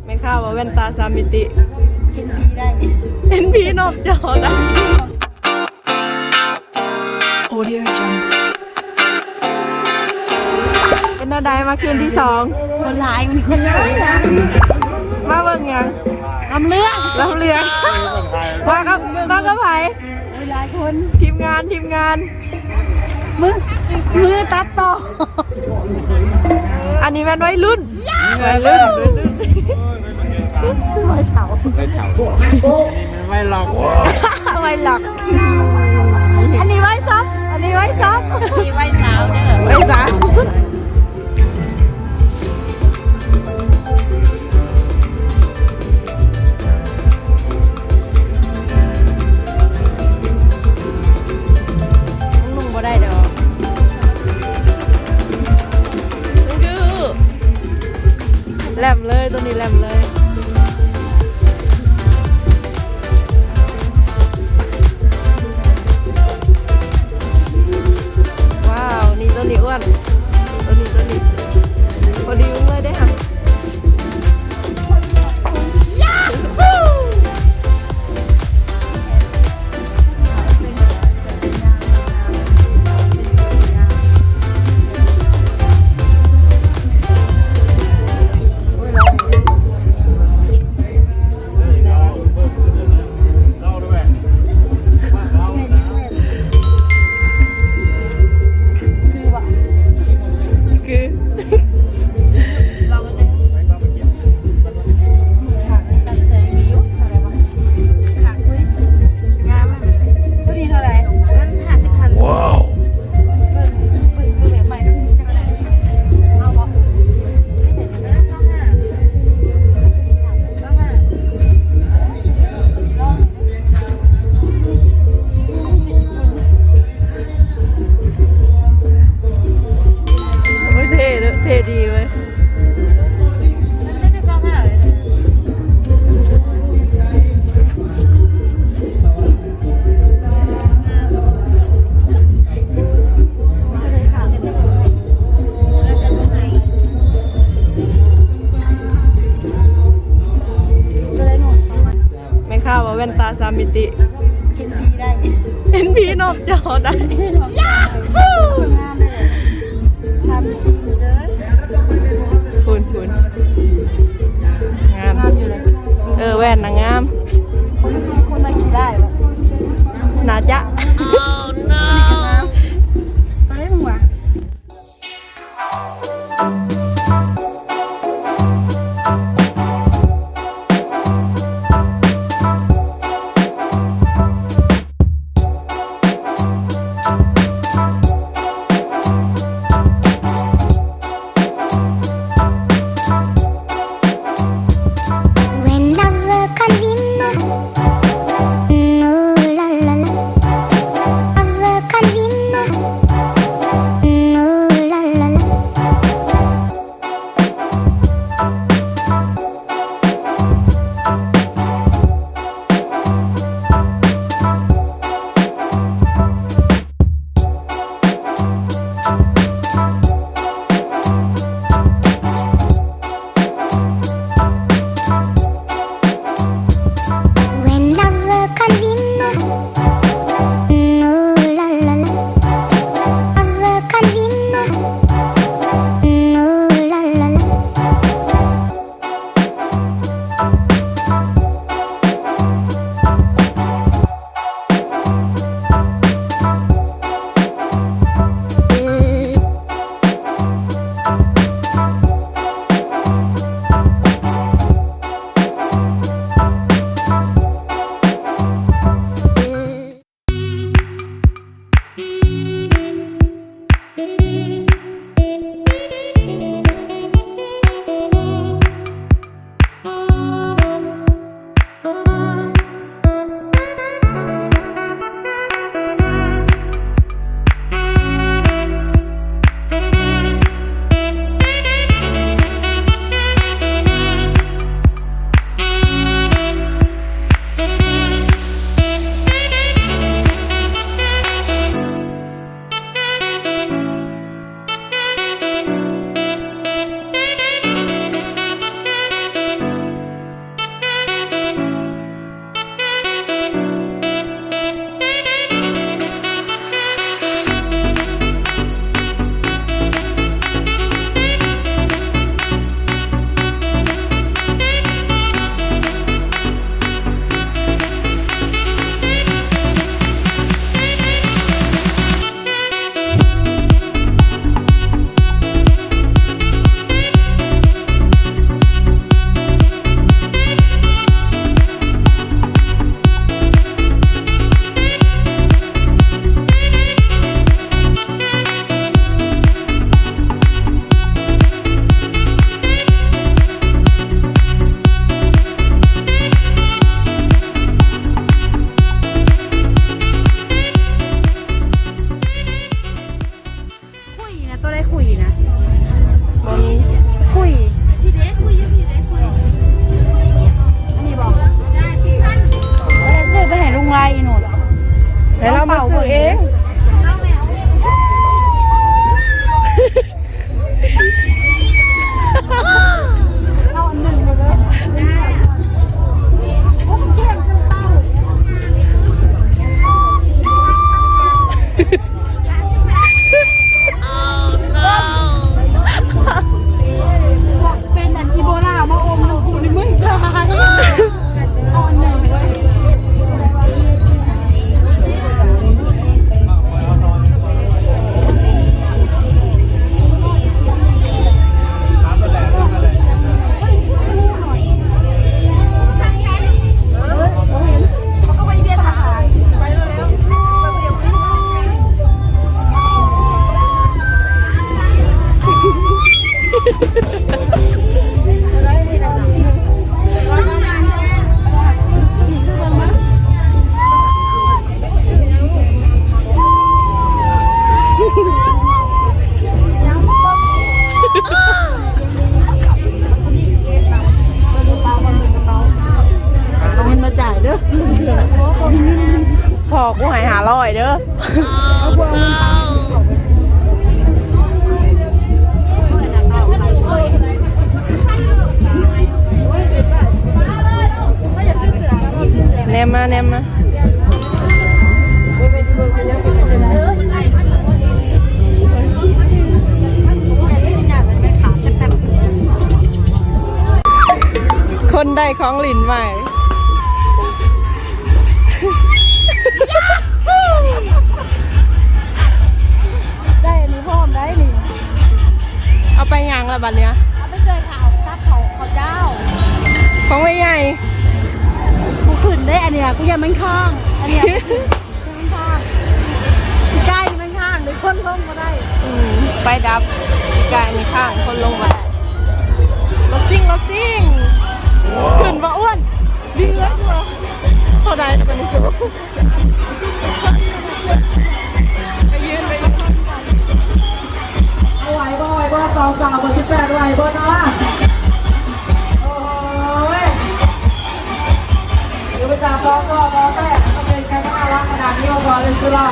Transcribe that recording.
ແມ່ຄ້າວ່າແວ່ນຕາສາມມິຕິ ເຫັນຜີໄດ້ ເຫັນຜີນອກຈໍໄດ້. Audio Jungle. ເປັນແນວໃດ ມາຄືນທີສອງ? ຄົນຫຼາຍ ມັນຄົນຫຼາຍ. ມາເບິ່ງຫຍັງ? ລຳເລື່ອງ ລຳເລື່ອງ. ມາກັບ ມາກັບໃຜ? ໂອ້ຍ ຫຼາຍຄົນ ທີມງານ ທີມງານ. ມື ມືຕັດຕໍ່. ອັນນີ້ແມ່ນໄວລຸ້ນ ໄວລຸ້ນ ໄວລຸ້ນ. ໄວເຖົ້າ ໄວເຖົ້າ. ອັນນີ້ແມ່ນໄວລັອກ ໄວລັອກ. ອັນນີ້ໄວຊັອບ ອັນນີ້ໄວຊັອບ. ມີໄວສາວເດີ ໄວສາວ. ມັນນຸ່ງບໍ່ໄດ້ດອກ ມັນຄືແຫຼມເລີຍ ໂຕນີ້ແຫຼມເລີຍ. ວ້າວ ນີ້ ໂຕນີ້ອ້ວນ ໂຕນີ້ ໂຕນີ້ ພໍດີເລີຍເດ້ຫັ້ນ. ໂອ້ຍ ເທ່ເດີ ເທ່ດີເວີຍ. ແມ່ຄ້າວ່າແວ່ນຕາສາມມິຕິ ເຫັນຜີໄດ້ ເຫັນຜີນອກຈໍໄດ້. ພຸ້ນໆ ງາມ ງາມຢູ່ເລີຍ. ເອີ ແວ່ນນະງາມ. ຄົນ ຄົນລະຂີ້ລ້າຍບໍ່? ໜ້າຈະ. ໂຕໃດມຶງວະ? ອ້ອຍເດີ. ແນມມາ ແນມມາ. ຄົນໄດ້ຂອງຫຼິ້ນໃໝ່. ໄດ້ອັນນີ້ພ້ອມໄດ້ນີ້. ເອົາໄປຫຍັງລະບັດເນີ້ຍ? ເອົາໄປໃສ່ເຂົ້າ ຕັກເຂົ້າ ເຂົ້າເຈົ້າ ຂອງແມ່ໃຫຍ່. ກູຂຶ້ນເດ້ອັນເນີ້ຍ ກູຢ້ານມັນຄ້າງ ອັນເນີ້ຍ ມັນຄ້າງ. ປີກາຍນີ້ມັນຄ້າງເດ້ ຄົນລົງບໍ່ໄດ້. ອືມ ໄຟດັບ. ປີກາຍນີ້ຄ້າງ ຄົນລົງບໍ່ໄດ້. ລົດຊິງ ລົດຊິງ. ຂຶ້ນບໍ່ອ້ວນ? ເດືອດບໍ່? ເທົ່າໃດລະບັດນີ້? ໄປຢືນ ໄປຢືນ. ເອົາໄຫວບໍ່ ໄຫວບໍ່? ສາວໆ ເບີສິບແປດ ໄຫວບໍ່ເນາະ? ໂອ້ຍ ເດີໄປຕາມສາວໆ ເບີສິບແປດ ມັນເປັນໃຄໜ້າລັກຂະໜາດນີ້ ບໍ່ພໍເລີຍຊິລະ.